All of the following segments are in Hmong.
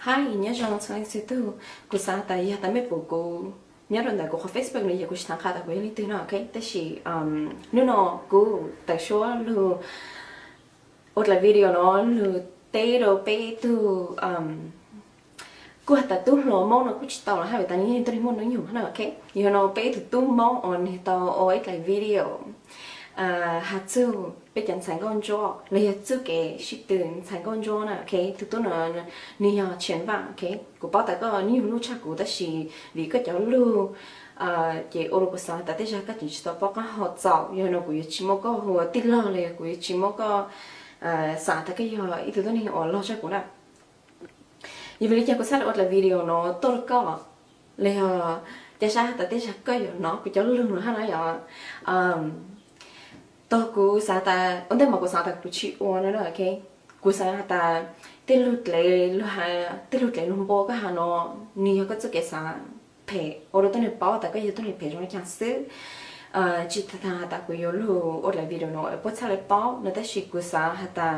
Hi, nyob zoo txhua leej txhua tug. Kuv xav tas yog tas mej pum kuv nyob rau ntawm kuv qhov Facebook no yog kuv tsis tau qha tas kuv yog leej twg no, ok? Tab sis hnub no kuv tawm suab lug ua dlaim video no lug teb rau peb tug, kuj has tas tub hluas Moob no kuj tsis tau los hab vim tas nws yog tuab neeg muaj hnub nyoog na, ok? Yog no peb ib tug tub Moob uas nws tau ua ib dlaim video has txug peb cov ntxhais nkauj ntsuab los yog txuj kev sib tw ntxhais nkauj ntsuab na, ok? Tug tub no nws yog Tshiav Vaaj, ok? Kuv paub tas koj hnub nyoog lug tshaj kuv tab sis vim koj cov lug ces ua rau kuv xav tas tej zag koj tseem tsis tau paub qab hau txaus, yog no kuv yuav tsis muab koj hu ua tij laug los yog kuv yuav tsis muab koj xav tas koj yog ib tug tuab neeg uas log tshaj kuv na. Yog vim li cas kuv txhaj le ua dlaim video no tuaj rau koj, los yog ca sab has tas tej zag koj yuav hnov kuv cov lug no hab na yom. Tog kuv xav tas ua ntej mas kuv xav tas kuv tsis ua no na, ok? Kuv xav has tas tej lug dlev, tej lug dlev lug npua koj has no, nws yog koj txuj kev xav phem ua rau tuab neeg paub tas koj yog tuab neeg phem zoo le caag xwb. Tsis tas has tas kuv yuav lug ua dlaim video no puab txhaj le paub no tab sis kuv xav has tas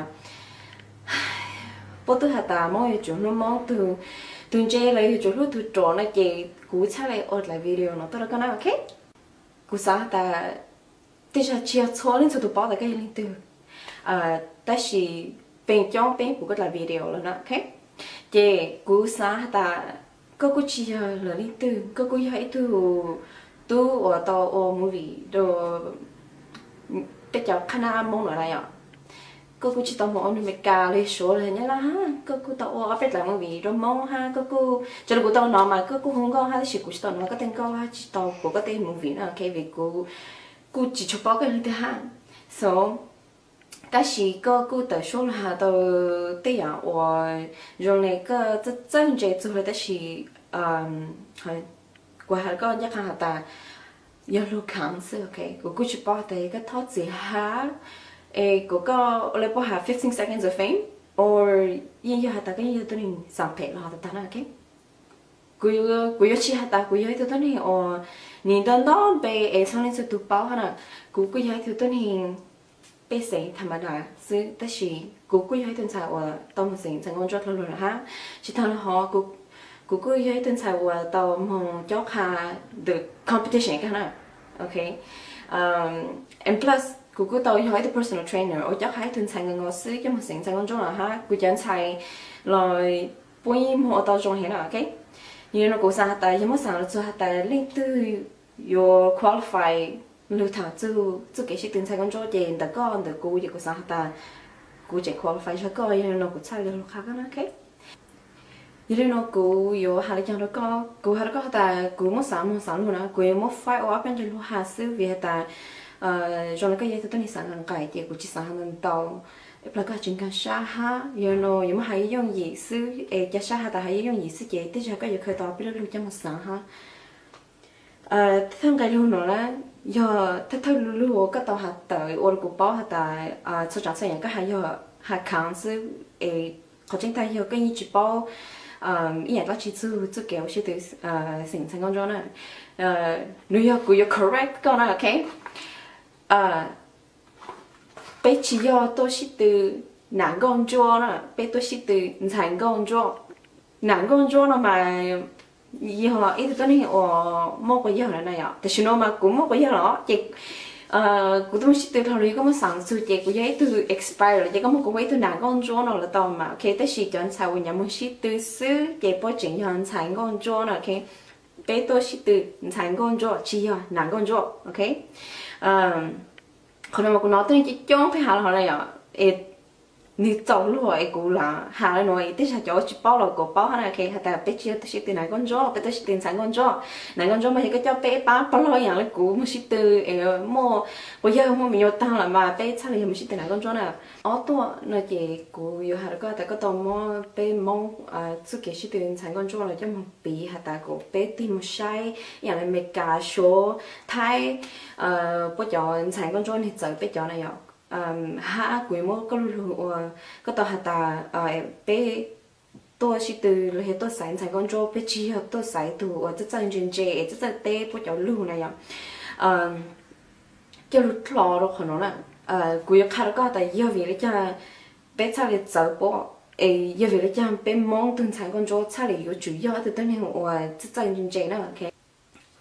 puab twb has tas Moob yuav tsum hlub Moob, tug ntse los yuav tsum hlub tug ruam no ces kuv txhaj le ua dlaim video no tuaj rau koj na, ok? Kuv xav has tas tej zag tsis yog txhua leej txhua tug paub tas koj yog leej twg, tab sis feem coob peb pum koj dlaim video lawm na, ok? Ces kuv xav has tas koj kuj tsis yog lwm leej twg, koj kuj yog ib tug tub uas tau ua movie rau peb cov qhab nab Moob no na yom. Koj kuj tsis tau moog ua Amelikas los yog Suav los yog Nyab Laj hab, koj kuj tau ua ob peb dlaim movie rau Moob hab, koj kuj, raws li kuv tau hnov mas koj kuj hu nkauj hab tab sis kuv tsis tau hnov koj tej nkauj hab tsis tau pum koj tej movie na, ok, vim kuv kuj tsis tshua paub koj leej twg hab. So tab sis koj kuj tawm suab lug has tau tej yam uas zoo le koj txawj txawj ntse txug le tab sis kuv has koj ncaj qha has tas yog lug khaav xwb, ok? Kuv kuj tsis paub tas yog koj thov txim hab es kuv, koj ua le puab has fifteen seconds of fame, or yeej yog has tas koj yeej yog tuab neeg xav phem los has tas tag na, ok? Kuv yuav tsis has tas kuv yog ib tug tuab neeg uas nim nto nto npe es txhua leej txhua tug paub hab na. Kuv kuj yog ib tug tuab neeg pej xeem tham ma das xwb tab sis kuv kuj yog ib tug ntxhais uas tau moog xeem ntxhais nkauj ntsuab dlhau lug lawm hab. Tsis taag le hov, kuv kuj yog ib tug ntxhais uas tau moog cob qha the competition kag na, ok? And plus kuv kuj tau yog ib tug personal trainer uas cob qha ib tug ntxhais nkaus nkaus xwb coj moog xeem ntxhais nkauj ntsuab lawm hab. Kuv cov ntxhais los puab yeej moog ua tau zoo heev na, ok? Yog li no kuv xaav has tas yog muab xaav los txug has tas leej twg yuav qualify lug tham txug txuj kev sib tw ntxhais nkauj ntsuab ces ntawm koj ntawm kuv ces kuv xaav has tas kuv tseem qualify tshaj koj, yog li no kuv txhaj le lug qha koj na, ok? Yog li no kuv yuav has le caag rau koj, kuv has rau koj has tas kuv muab xaav moog xaav lug na kuv yuav muab faib ua ob peb ntseg lug has xwb vim has tas zoo le koj yog ib tug tuab neeg xaav nqais nqais ces kuv tsis xaav has ntau ntau, ib plag koj tsis nkaag sab hab. Yog li no yuav muab has yooj yim xwb es ca sab has tas has yooj yim xwb ces tej zag koj yuav khaws tau peb lub lug coj moog xaav hab. Thawj nqe lug no na, yog thawj thawj lug lug uas koj tau has tawm ua rau kuv paub has tas txhua tsav txhua yaam koj has yog has khaav xwb es qhov tseeb tag yog koj yeej tsis paub ib yaam dlaab tsi txug txuj kev ua sib tw xeem ntxhais nkauj ntsuab na. Nws yog kuv yuav correct koj na, ok? Peb tsis yog tuaj sib tw nam nkauj ntsuab na, peb tuaj sib tw ntxhais nkauj ntsuab. Nam nkauj ntsuab no mas yog ib tug tuab neeg uas muaj quas yawg lawm na yom. Tam sim no mas kuv muaj quas yawg los ces kuv tuaj moog sib tw dhau lug yog koj muab xaav txug ces kuv yog ib tug expire lawm ces koj muab kuv hu ua ib tug nam nkauj ntsuab no los tau mas, ok? Tab sis cov ntxhais uas nyuam moog sib tw xwb ces puab tseem yog ntxhais nkauj ntsuab na, ok? Peb tuaj sib tw ntxhais nkauj ntsuab tsis yog nam nkauj ntsuab, ok? Qhov no mas kuv nov tuab neeg coob coob pheej has los hov na yom, es nws txaus luag es kuv lam has le nuav es tej zag cov tsis paub los kuv paub hab na, ok? Has tas peb tsis yog tuaj sib tw nam nkauj ntsuab, peb tuaj sib tw ntxhais nkauj ntsuab. Nam nkauj ntsuab mas yog koj coj peb pab pog loj yaam le kuv moog sib tw es muaj quas yawg muaj me nyuam taag lawm mas peb txhaj le yog moog sib tw nam nkauj ntsuab na. Ob tuaj no ces kuv yuav has rau koj tas koj tau muab peb Moob txuj kev sib tw ntxhais nkauj ntsuab los coj moog piv has tas kuas peb tig moog saib ib yaam le Amelikas, Suav, Thaib, puab cov ntxhais nkauj ntsuab nwg txawv peb cov na yom. Hab kuv yuav muab koj lug lug uas koj tau has tas peb tuaj sib tw los yog tuaj xaiv ntxhais nkauj ntsuab, peb tsis yog tuaj xaiv tug uas txawj txawj ntse ntse es txawj txawj teb puab cov lug na yom. Coj lug dlhau rau qhov nuav na, kuv yuav qha rau koj tas yog vim le caag peb txhaj le txawv puab. Es yog vim li cas peb Hmoob tug ntxhais nkauj ntsuab txhaj li yuav tsum yog ib tug tuab neeg uas txawj txawj ntse ntse na, ok?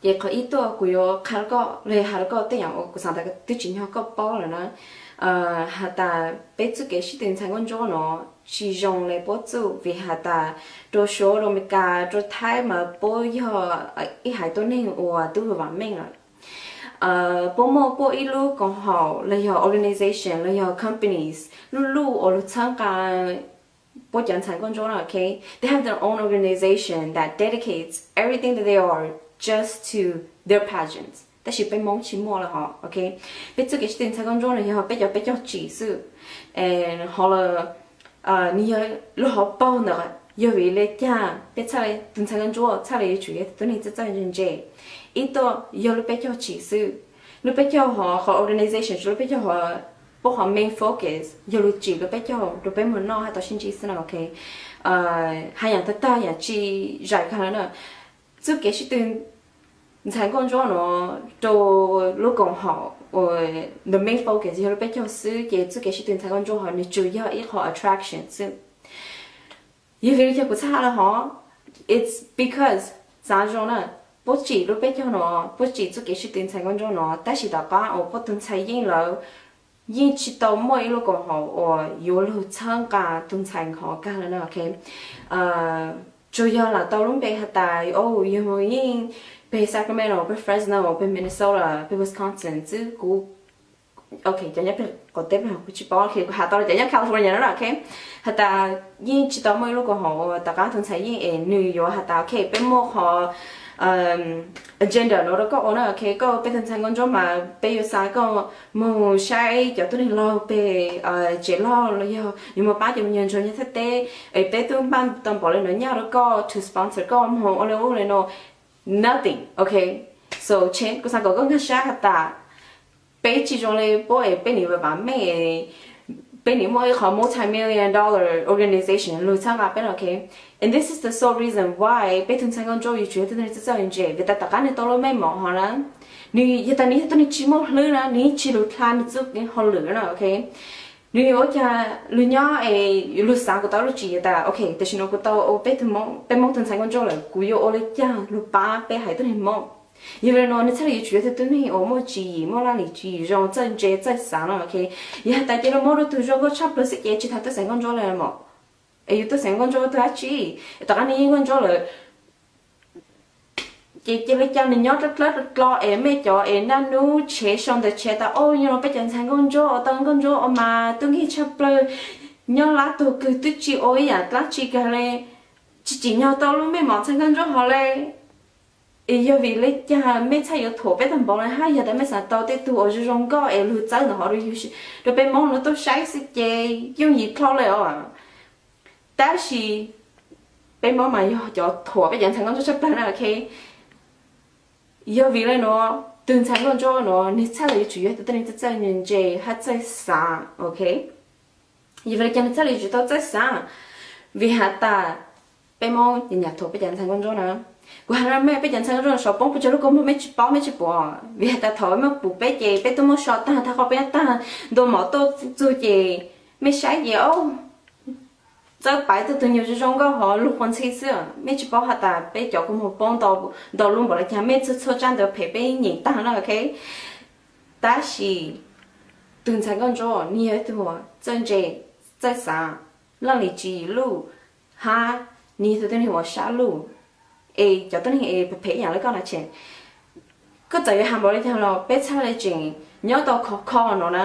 Ces qhov ib tuaj kuv yuav qha rau koj los yog hais rau koj tej yam uas kuv xav tias twb tsis yog koj paub lawm na. Has tas peb txuj kev sib tw ntxhais nkauj ntsuab no tsis zoo li puab txuj, vim has tas rau Suav, rau Amelikas, rau Thaib mas puab yog ib haiv tuab neeg uas tub vam meej lawm. Puab muaj puab ib lub koom haum los yog organization los yog companies luj luj uas luag txhawb nqa puab cov ntxhais nkauj ntsuab na, ok? They have their own organization that dedicates everything that they are just to their pageants. Tab sis peb Hmoob tsis muaj lawm hos, ok? Peb txuj kev sib tw ntxhais nkauj ntsuab no yog peb cov peb caug tsim xwb. Ho lawm, nws yog lub hauv paug ntawd, yog vim li cas peb txhaj li, tus ntxhais nkauj ntsuab txhaj li yuav tsum yog tuab neeg txawj txawj ntse ntse. Ib tuaj yog lub peb caug tsim xwb. Lub peb caug hov, qhov organization lub peb caug hov, puab qhov main focus yog luag tsim lub peb caug rau peb moog noj hab tau sib ntsib xwb na, ok? Hab yaam tag tag yaam tsi zais kag lawm na, txuj kev sib tw ntxhais nkauj ntsuab no rau lub koom haum uas the main focus yog lub peb caug xwb, ces txuj kev sib tw ntxhais nkauj ntsuab hov nws tsuas yog ib qho attraction xwb. Yog vim li cas kuv txhaj has lawm hov? It's because, xav zoo na, puab tsim lub peb caug no, puab tsim txuj kev sib tw ntxhais nkauj ntsuab no, tab sis tom qab uas puab tug ntxhais yeej lawm, yeej tsis tau muaj ib lub koom haum uas yuav lug txhawb nqa tus ntxhais hov kag lawm na, ok? Tsuas yog lam tau lub npe has tas, o, yog mus yeej peg Sacramento, peg Fresno, peg Minnesota, peg Wisconsin xwb. Kuv, ok, cov nyob peg qaum teb peg kuv tsis paub, ok, kuv has tau cov nyob California no na, ok? Has tas yeej tsis tau muaj ib lub koom haum uas tom qab tus ntxhais yeej es nws yuav has tas, ok, peb muaj qhov agenda no rau koj ua na, ok? Koj ua peb tug ntxhais nkauj ntsuab mas peb yuav xa koj moog saib cov tuab neeg laug peg tsev laug los yog yuav moog pab cov me nyuam ntsuag nyob thaj teb, es peb tub npaj tau npaum li no nyaj rau koj to sponsor koj moog ua le ub le no. Nothing, ok? So, tseeb, kuv xav kom koj nkag siab has tas peb tsis zoo li puab es peb nim vam meej, peb nim muaj ib qhov multi-million dollar organization lug txhawb nqa peb no, ok? And this is the sole reason why peb tug ntxhais nkauj ntsuab yuav tsum yog tuab neeg txawj txawj ntse, vim tas tom qab nws tau lub mej mom hov na, nws yog tas nws yog tuab neeg tsis muaj hlwb na, nws yeej tsis lug dlha nws txuj kev hauj lwm na, ok? Nws yuav ua cas lug nyob es lug xav kuas tau lub tswv yim tas, ok, tam sim no kuv tau ua peb tug Hmoob, peb Hmoob tug ntxhais nkauj ntsuab lawm, kuv yuav ua li cas lug pab peb haiv tuab neeg Hmoob? Yog li no nws txhaj li yuav tsum yog tug tuab neeg uas muaj tswv yim, muaj laj lim tswv yim zoo, txawj ntse txawj xav no, ok? Yog has tas cia li muab rau tug zoo nkauj tshaj plawg xwb ces tsis tas tuaj xeem nkauj ntsuab li mom. Es yuav tuaj xeem nkauj ntsuab tug dab tsi? Tom qab nws yeej nkauj ntsuab lawm ces cia li cas nws nyob dlawb dlawb dlo dlo es mej cov es naj nub tshev sau ntawv tshev tas, o, yog no peb cov ntxhais nkauj ntsuab uas tau nkauj ntsuab ua mas tub nkeeg tshaj plawg, nyob lab tug kws twb tsis ua ib yam dlaab tsi kag le, tsis tsim nyog tau lub mej mom ntxhais nkauj ntsuab hov le. Es yog vim le caag mej txhaj yuav thuam peb tag npaum le hab? Yog tas mej xav tau tej tug uas zoo zoo nkauj es lug txawb ntawm hov rau peb Moob lug tuaj saib xwb ces yooj yim dlhau le os. Tab sis peb Moob mas yog cov thuam peb cov ntxhais nkauj ntsuab tshaj plawg na, ok. Yog vim le nuav, tug ntxhais nkauj ntsuab nuav nwg txhaj le yuav tsum yog tug tuab neeg txawj txawj ntse hab txawj xaav, ok. Yog vim le caag nwg txhaj le yuav tsum tau txawj xaav? Vim has tas peb Moob nyam nyam thuam peb cov ntxhais nkauj ntsuab na. Kuv has rua mej, peb cov ntxhais nkauj ntsuab saum poob puv tsawg lub kua muag mej tsis paub mej tsis pum. Vim has tas thaum mej pum peb ces peb tub muab so taag, thaum qhov peb nyob taag ntua mov tuaj txug ces mej saib ces txawb paiv tug tug nyuag zoo zoo nkauj hov lug quas ntxhi xwb. Mej tsis paub has tas peb cov kua muag poob ntau lub npaum le caag, mej txhua txhua tsab ntawv phem peb nyeem taag na, ok. Tab sis tug ntxhais nkauj ntsuab nwg yog ib tug txawj ntse, txawj xaav, laj lim tswv yim luj, hab nwg yog tug tuab neeg uas sab luj. Es cov tuab neeg es phem phem ib yam le koj na ces koj txawm yuav has npaum le caag los peb txhaj le tseem nyob tau khov kho no na.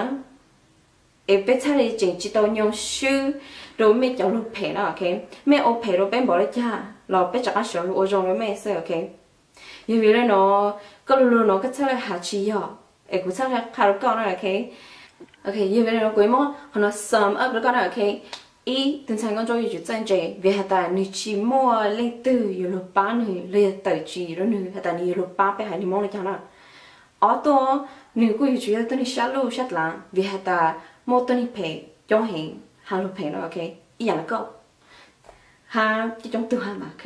Es peb txhaj le tseem tsis tau nyoo swb rua mej cov lug phem na, ok. Mej ua phem rua peb npaum le caag los peb rov qab sawv lug ua zoo rua mej xwb, ok. Yog vim le nuav, koj lug lug nuav koj txhaj le has tsis yog, es kuv txhaj le qha rua koj na, ok. Ok, yog vim le nuav kuv muab qhov nuav sum up rua koj na, ok. Ib, tug ntxhais nkauj ntsuab yuav tsum txawj ntse, vim has tas nwg tsis muaj leej twg yuav lug pab nwg los yog tawm tswv yim rua nwg has tas nwg yuav lug pab peb haiv neeg Moob le caag na. Ob tuaj, nwg kuj yuav tsum yog tuab neeg sab luj sab dlaav, vim has tas muaj tuab neeg phem coob heev has lug phem na, ok. Ib yam le koj hab coob coob tug hab mas, ok.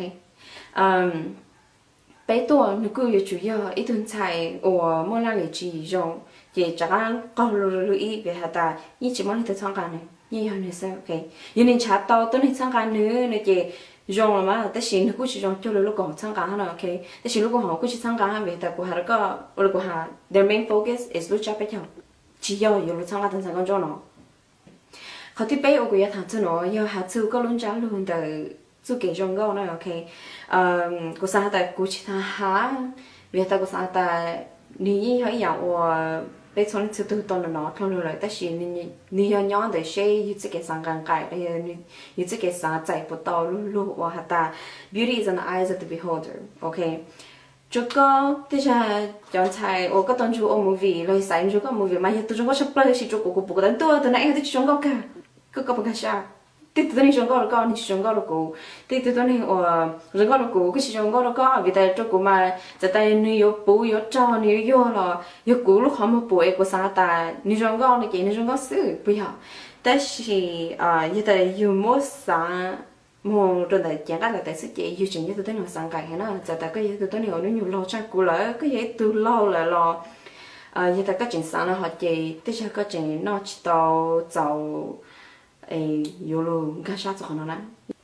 Peb tuaj, nwg kuj yuav tsum yog ib tug ntxhais uas muaj laj lim tswv yim zoo, Ces rov qab qaug lug lug ib vim has tas yeej tsis muaj leej twg txhawb nqa nws, yeej yog nws xwb, ok. Yog nws nrhav tau tuab neeg txhawb nqa nws no ces zoo los mas, tab sis nws kuj tsis zoo cuag li lub koom haum txhawb nqa no, ok. Tab sis lub koom haum kuj tsis txhawb nqa vim has tas kuv has rau koj, ua li kuv has, their main focus is lub tsab peb caug, tsis yog yuav lug txhawb nqa tus ntxhais nkauj ntsuab no. Qhov thib peb uas kuv yuav tham txug no yog has txug koj lub ntsab lug ntawm txuj kev zoo nkauj na, ok. Kuv xav has tas kuv tsis tas has, vim has tas kuv xav has tas nws yeej yog ib yaam uas peb txhua leej txhua tug tau nov nov dlhau lug lawm, tab sis nws yog nyob ntawm seb yug txuj kev xaav nqai nqaim, yug txuj kev xaav txais puas tau lug lug uas has tas beauty is in the eyes of the beholder, ok. Tsuas koj tej zag cov ntxhais uas koj tau nrug ua movie los xaiv nrug koj movie mas yog tug zoo nkauj tshaj plawg, tab sis tsuas kuv, kuv pum kuv tas ntuj tus nab eb twb tsis zoo nkauj kag, koj, koj puas nkag siab? Tej tug tuab neeg zoo nkauj rau koj nws tsis zoo nkauj rau kuv, tej tug tuab neeg uas zoo nkauj rau kuv kuj tsis zoo nkauj rau koj, vim tas rau kuv mas txawm tas nws yuav puv yuav rog nws yuav yuag los yog kuv lub qhov muag pum es kuv xav tas nws zoo nkauj no ces nws zoo nkauj xwb puas yog? Tab sis yog tas yug muab xav moog rau ntawm cev nqaij lawm tas xwb ces yug tseem yog tug tuab neeg xav nqaim heev na. Txawm tas koj yog tug tuab neeg uas hnub nyoog laug tshaj kuv lawm, koj yog ib tug laug lawm los yog tas koj tseem xav no ho ces tej zag koj tseem noj tsis tau txaus yuav lug nkag sab txug qhov no na.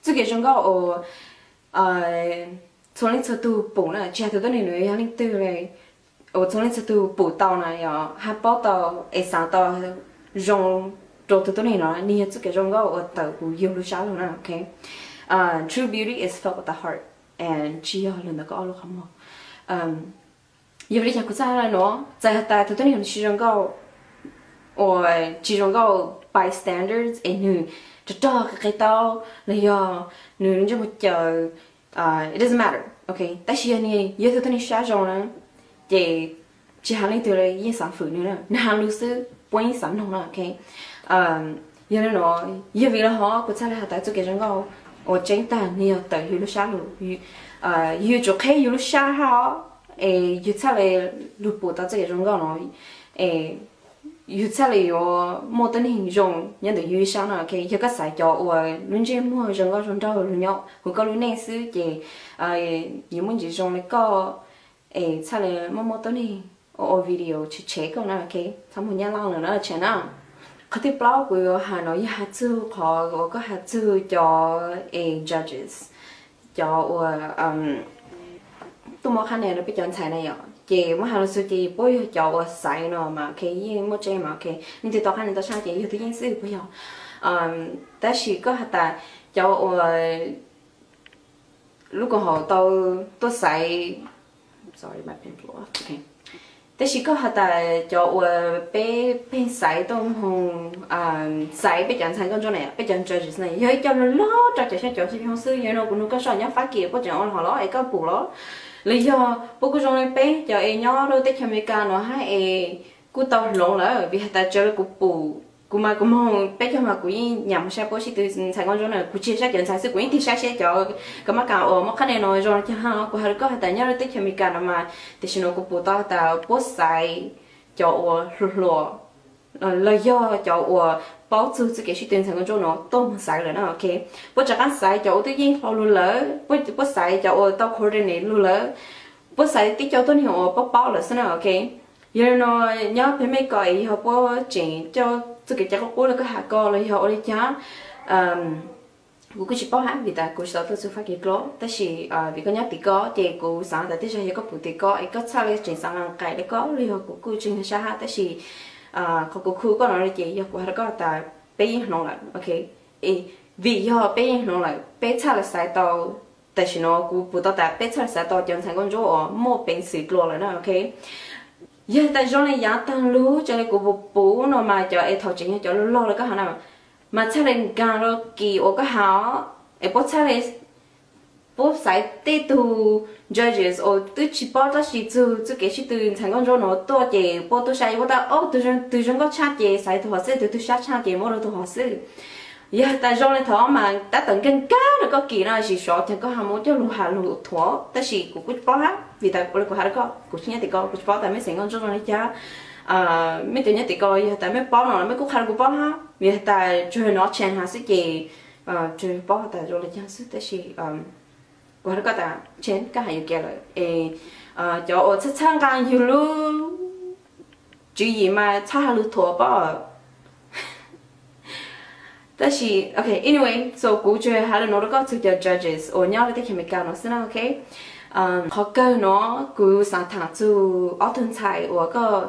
Txuj kev zoo nkauj uas txhua leej txhua tug pum na, tsis has tug tuab neeg nws yog leej twg le, uas txhua leej txhua tug pum tau na, yog hab paub tau es xaav tau zoo rau tug tuab neeg no, nws yog txuj kev zoo nkauj uas tawm huv yug lub sab lug na, ok. True beauty is felt with the heart and tsis yog lug ntawm koj ob lub qhov muag. Yog li cas kuv txhaj le nuav, txawm has tas tug tuab neeg nws tsis zoo nkauj, uas tsis zoo nkauj by standards es nws rog rog qe qe taub los yog nws ntsej muag caws, it doesn't matter, ok. Tab sis yog nws yog tug tuab neeg sab zoo na, ces tsis has leej twg le yeej xav fwm nws na, nws has lug xwb puab yeej xav noog na, ok. Yog li no, yog vim le hov kuv txhaj le has tas txuj kev zoo nkauj uas tseeb tag nws yog tawm yug lub sab lug, yug tsum qheb yug lub sab hab os, es yug txhaj le lug pum tau txuj kev zoo nkauj no, es yug txhaj le yuav muaj tuab neeg zoo nyob ntawm yug lub sab no, ok. Yog koj xaiv cov uas lub ntsej muag zoo nkauj zoo nraug lug nyob huv koj lub neej xwb ces yuav muaj ntsis zoo le koj, es txhaj le muaj muaj tuab neeg ua video tshev tshev koj na, ok. Txhob muag nyab laj lawm na, tshev na. Qhov thib plaub kuv yuav has no yog has txug qhov uas koj has txug cov es judges, cov uas tuaj muab qhab nia rau peb cov ntxhais na yom, ces muab has lug xwb ces puab yog cov uas xaiv no mas, ok, yeej muaj tseeb mas, ok. Leej twg tau qhab nia tau tshaj ces yog tug yeej xwb puas yog? Tab sis koj has tas cov uas lub koom haum tau tuaj xaiv, tab sis koj has tas cov uas peb pheej xaiv tuaj moog xaiv peb cov ntxhais nkauj ntsuab na, peb cov judges na yog ib co lug lug rau cov xyoo cov xyoo xwb. Yog no kuv nug koj soj nyob Fab Kis puab tseem ua hov los es koj pum los? Los yog puab kuj zoo le peb cov es nyob rau teb chaws Amelikas no hab es kuj tau hloov lawm? Vim has tas tsaws le kuv pum, kuv mas kuv moog peb caug mas kuv yeej nyam moog saib puab sib tw ntxhais nkauj ntsuab na, kuv tsis saib cov ntxhais xwb kuv yeej tig saib seb cov kab mab kas uas muaj qhab nia no zoo li cas. Kuv has rau koj has tas nyob rau teb chaws Amelikas no mas tam sim no kuv pum tau has tas puab xaiv cov uas hluas hluas los yog cov uas paub txug txuj kev sib tw ntxhais nkauj ntsuab no tuaj moog xaiv lawm na, ok. Puab rov qaab xaiv cov uas twb yeej hluas lug lawm, puab xaiv cov uas tau coordinate lug lawm, puab xaiv tib co tuab neeg uas paub paub lawm xwb na, ok. Yog li no nyob peb Amelikas es yog puab tseem coj txuj kev cai qub qub le koj has ko los yog ua li cas, kuv kuj tsis paub hab vim tas kuv tsis tau tuaj txug Fab Kis dlua. Tab sis vim koj nyob tim ko ces kuv xaav tas tej zag yog koj pum tim ko es koj txhaj le tseem xaav nqai le koj los yog kuv kuj tsis nkag sab hab, tab sis qhov kuv khu koj no ces yog kuv has rau koj tas peb yeej hloov lawm, ok. Vim yog peb yeej hloov lawm peb txhaj le xaiv tau, tam sim no kuv pum tau tas peb txhaj le xaiv tau cov ntxhais nkauj ntsuab uas muaj peev xwm dlua lawm na, ok. Yog tas zoo le yaav taag lug, tsaws le kuv pum pum no mas cov es thaum tseem yog cov lug laug le koj has na, mas txhaj le nkaag rau kis uas koj has os, es puab txhaj le puab xaiv tej tug judges uas twb tsis paub dlaab tsi txug txuj kev sib tw ntxhais nkauj ntsuab no tuaj ces puab tuaj saib puab tas o, tug zoo nkauj tshaj ces xaiv tug hov xwb, tug tug sab tshaj ces muab rau tug hov xwb. Yog tas zoo le thaum mas tab tom nkaag nkaag rau koj kis na, sis xyov caag koj ha muab coj lug has lug thuam, tab sis kuv kuj tsis paub hab vim tas ua le kuv has rau koj, kuv tsis nyob tim ko kuv tsis paub tas mej xeem nkauj ntsuab zoo li cas. Mej cov nyob tim ko yog tas mej paub no los mej kuj qha rau kuv paub hab, vim tas tsuas nov tsheej has xwb ces tsuas paub tas zoo li cas xwb, tab sis kuv has rau koj tas tsheej koj has yuav kiag lawm es cov uas txhaj txhaj nqaa yug lub Tswv yim mas txhob has lus thuam pab. Tab sis ok, anyway, so kuv tsuas hais li no rau koj txhua cov judges uas nyob rau teb chaws Amelikas no xwb na, ok. Qhov kawg no kuv xav tham txug ob tug ntxhais uas koj,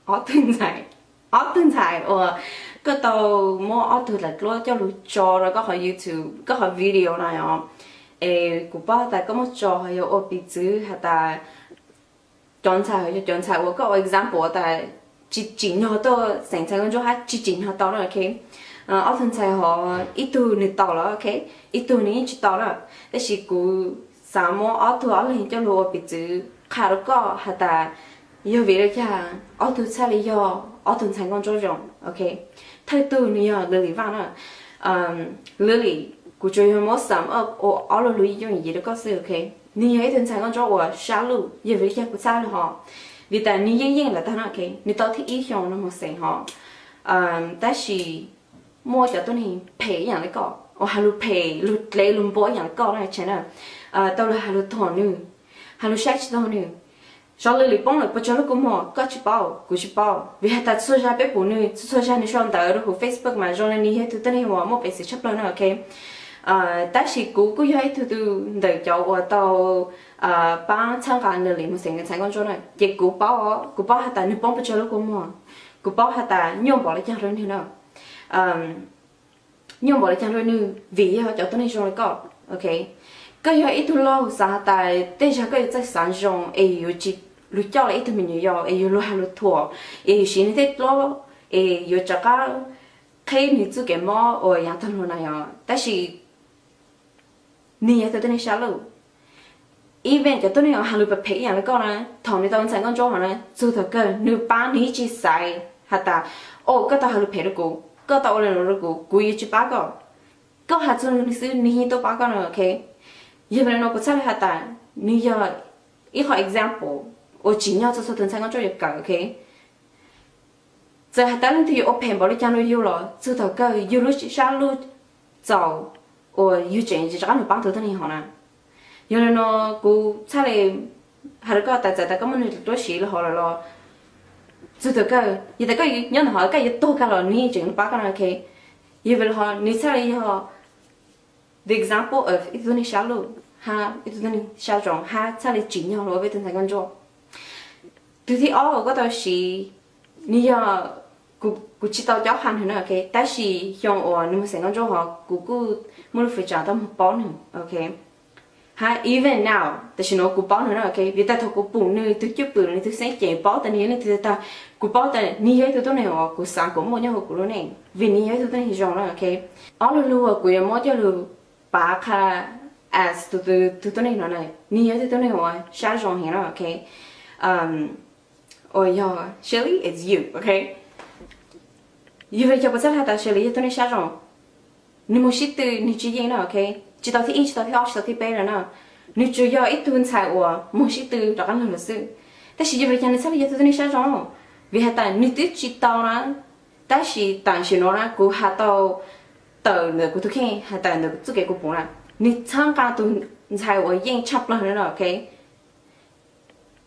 ob tug ntxhais, ob tug ntxhais uas koj tau muab ob tug daim duab coj lug tso rau koj qhov YouTube, koj qhov video na yom. Es kuv paub has tas koj muab tso yog ua piv txwv has tas cov ntxhais, yog cov ntxhais uas koj ua example tas tsis tsim nyog tuaj xeem ntxhais nkauj ntsuab hab tsis tsim nyog tau na, ok. Ob tug ntxhais hov ib tug nws tau lawm, ok, ib tug nws yeej tsis tau na. Tab sis kuv xav muab ob tug ob leeg coj lug ua piv txwv qha rau koj has tas yog vim li cas ob tug txhaj li yog ob tug ntxhais nkauj ntsuab zoo, ok. Thawj tug nws yog Lily Vaj na. Lily, kuv tsuas yog muab sum up ua ob lo lus yooj yim rau koj xwb, ok. Nws yog ib tug ntxhais nkauj ntsuab uas sab luj, yog vim li cas kuv txhaj li hov, vim tas nws yeej yeej lawm tag na, ok. Nws tau thib ib xyoo no mus xeem hov, tab sis muaj cov tuab neeg phem ib yam li koj uas has lus phem, lug dlev lug npua ib yam li koj na, tau lug has lus thuam nws, has lus saib tsis taug nws. Xyov Lily poob lawm puas tsawg lub kua muag koj tsis paub, kuv tsis paub, vim has tas txhua zag peb pum nws, txhua txhua zag nws sau ntawv rau huv Facebook mas zoo li nws yog ib tug tuab neeg uas muaj peev xwm tshaj plawg na, ok. Tab sis kuv kuj yog ib tug ntawm cov uas tau paab txhawb nqa Lily mus xeem ntxhais nkauj ntsuab na, ces kuv paub, kuv paub has tas nws poob puas tsawg lub kua muag, kuv paub has tas nyuaj npaum li caag rau nws na. Nyuaj npaum li caag rau nws vim yog cov tuab neeg zoo li koj, ok. Koj yog ib tug laug xav has tas tej zag koj yuav txawj xav zoo es yuav tsis lug coj los ib tug me nyuam yaus es yuav lug has lus thuam, es yuav siv nws tej duab, es yuav rov qab qheb nws txuj kev mob uas yaav taag lug na yom. Tab sis nws yog ib tug tuab neeg sab luj. Even cov tuab neeg uas has lus phem phem ib yam li koj na, thaum nws tau ntxhais nkauj ntsuab hov na, txug thaum kawg nws paab nws yeej tsis xaiv has tas, o, koj tau has lus phem rau kuv, koj tau ua li no rau kuv, kuv yuav tsis paab koj. Koj has txug nws xwb nws yeej tuaj paab koj na, ok. Yog vim li no kuv txhaj li has tas nws yog ib qho example uas tsim nyog txhua txhua tug ntxhais nkauj ntsuab yuav kawm, ok. Txawm has tas leej twg yuav ua phem npaum li caag rau yug los txug thaum kawg yug lub sab luj txaus uas yug tseem rov qab lug paab tug tuab neeg hov na. Yog li no kuv txhaj li has rau koj tas txawm tas koj muab nws duab siv los hov lawm los txug thaum kawg yog tas koj nyob ntawm hov koj yuav tuag kag los nws yeej tseem lug paab koj na, ok. Yog vim li hov nws txhaj li yog the example of ib tug tuab neeg sab luj hab ib tug tuab neeg sab zoo hab txhaj li tsim nyog lug ua peb tug ntxhais nkauj ntsuab. Tug thib ob uas koj tau siv, nws yog, kuv tsis tau cob qha nws na, ok, tab sis xyoo uas nws mus xeem nkauj ntsuab hov kuv kuj muaj lub fwm tsam tau moog paub nws, ok. Hab even now tam sim nuav kuv paub nws na, ok, vim tas thaum kuv pum nws tug cwj pwm, nws tug xeeb ceem, paub tas nws yog leej twg tag, kuv paub tas nws yog ib tug tuab neeg uas kuv xaav kuas muaj nyob huv kuv lub neej vim nws yog ib tug tuab neeg zoo na, ok. Ob lo lug uas kuv yuav muab coj lug pav qha as tug, tug tuab neeg no na, nws yog ib tug tuab neeg uas sab zoo heev na, ok. Uas yog Shirley, it's you, ok. Yog vim li cas kuv txhaj has tas Shirley yog tuab neeg sab zoo? Nws moog sib tw nws tsis yeej na, ok. Tsis tau thib ib, tsis tau thib ob, tsis tau thib peb lawm na. Nws tsuas yog ib tug ntxhais uas moog sib tw rov qab lug lawm xwb. Tab sis yog vim li cas nws txhaj li yog tug tuab neeg sab zoo? Vim has tas nws twb tsis tau na, tab sis tam sim nuav na kuv has tau tawm ntawm kuv tug kheej, has tawm ntawm txuj kev kuv pum na, nws txhawb nqa tug ntxhais uas yeej tshaj plawg na, ok.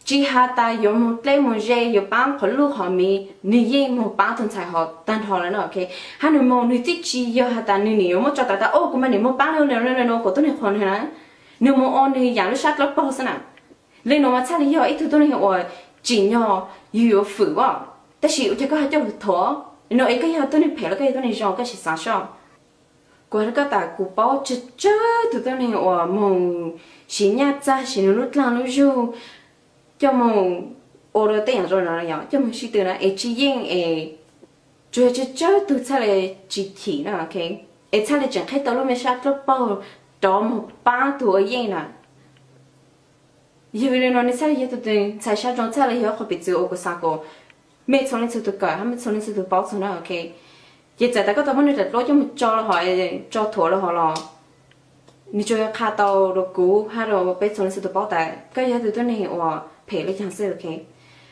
Tsis has tas yuav moog dleb moog ze, yuav paab qhov luj qhov miv, nws yeej moog paab tug ntxhais hov tag nrho lawm na, ok. Hab nws moog nws twb tsis yog has tas nws nim yuav muab tso tas tas, o, kuv mas nim moog paab le le le nuav kuas tuab neeg qhuas nws na. Nws moog ua nws yaam lub sab dlawb paug xwb na. Le nuav mas txhaj li yog ib tug tuab neeg uas tsim nyog yug yuav fwm as. Tab sis ua cas koj ho coj lug thuam? No es koj yog tuab neeg phem los koj yog tuab neeg zoo koj sim xaav soj. Kuv has rau koj tas kuv paub tsawg tsawg tug tuab neeg uas moog siv nyaj txag siv nws lub dlaag lub zug coj moog ua rau tej yaam zoo no, coj moog sib tw na es tsis yeej es tsuas yog tsawg tsawg tug txhaj li tsis chim na, ok, es txhaj li tseem qheb tau lub me sab dlawb paug rov moog paab tug ua yeej na. Yog vim li no nws txhaj li yog tug ntxhais sab zoo, txhaj li yog qhov piv txwv uas kuv xaav kuas mej txhua leej txhua tug kawm hab mej txhua leej txhua tug paub txug na, ok. Ces txawm tas koj tau muab nws daim duab coj moog tso los hov, tso thuam los hov los nws tsuas qha tau rau kuv hab rau peb txhua leej txhua tug paub tas koj yog tug tuab neeg uas phem le caag xwb, ok.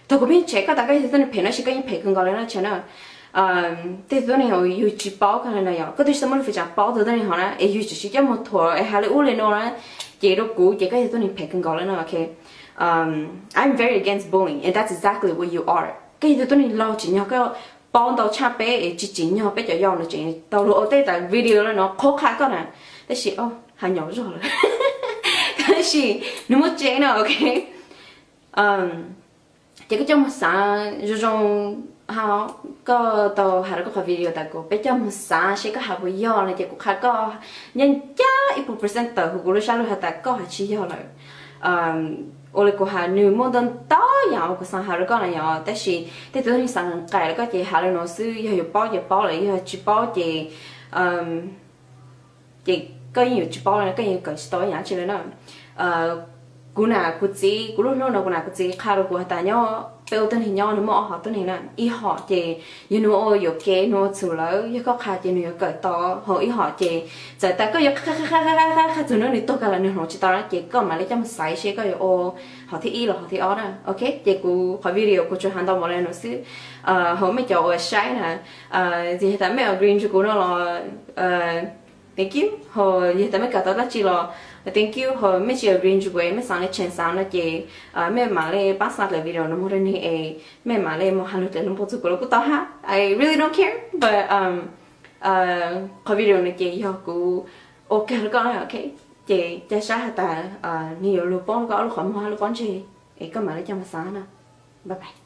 Thaum kuv pheej tshev koj tas koj yog tug tuab neeg phem no tab sis koj yeej phem kawg nkaus le na, tshev na. Tej tug tuab neeg uas yug tsis paub koj le na yom, koj twb tsis tau muaj lub fwm tsam paub tug tuab neeg hov na es yug tseem siv coj moog thuam es has le ub le nuav na, ces rau kuv ces koj yog tuab neeg phem kawg nkaus le na, ok. I'm very against bullying and that's exactly what you are. koj yog tus tuab neeg laug tsim nyog koj paub ntau tshaj peb es tsis tsim nyog peb cov yau no tseem tau luag ua tej tas video li no qhuab qha koj na. Tab sis, o, hais nyom zog lawm. Tab sis nws muaj tseeb no, ok. Ces koj coj mus xav zoo zoo, koj tau hais rau koj qhov video tas kuv, peb coj mus xav seb koj hais puas yog no ces kuv qha koj ncaj ncaj ib puas percent tawm huv kuv lub sab lug has tas koj hais tsis yog lawm. Ua li kuv hais nws muaj ntau ntau yam uas kuv xav hais rau koj na yom, tab sis tej tus neeg xav nqaim rau koj ces hais li no xwb, yog yuav paub ces paub lawm, yog tsis paub ces ces koj yeej yuav tsis paub li, koj yeej kawm tsis tau ib yam tsi li na. Kuv nam kuv txiv, kuv lub hlub no kuv nam kuv txiv qha rau kuv has tas nyob peb ua tuab neeg nyob nws muaj ob hom tuab neeg na, ib hom ces yog nws ua yuam kev nws ua txhum lawm, yog koj qha ces nws yuav kawm tau, ho ib hom ces txawm tas koj yuav qha qha qha txug nws, nws tuag kiag lawm nws hloov tsis tau na ces koj mam li coj mus xaiv seb koj yuav ua hom thib ib los hom thib ob na, ok. Ces kuv qhov video kuv tsuas hais ntau npaum li no xwb. Ho mej cov uas saib na, tsis yog tas mej agree rau kuv no los thank you, ho yog tas mej kawm tau dab tsi los thank you, ho mej tsis agree rau kuv, mej xav li change xav no ces mej mam li pab xa lwm video no mus rau neeg es mej mam li mus hais lus dlej lus npau txug kuv los kuj tau hab, I really don't care, but qhov video no ces yog kuv ua kag rau koj na, ok. Ces ca sab has tas nws yuav lug poob koj ob lub qhov muag hab lub pob ntseg es koj mam li coj mus xav na. Bye bye.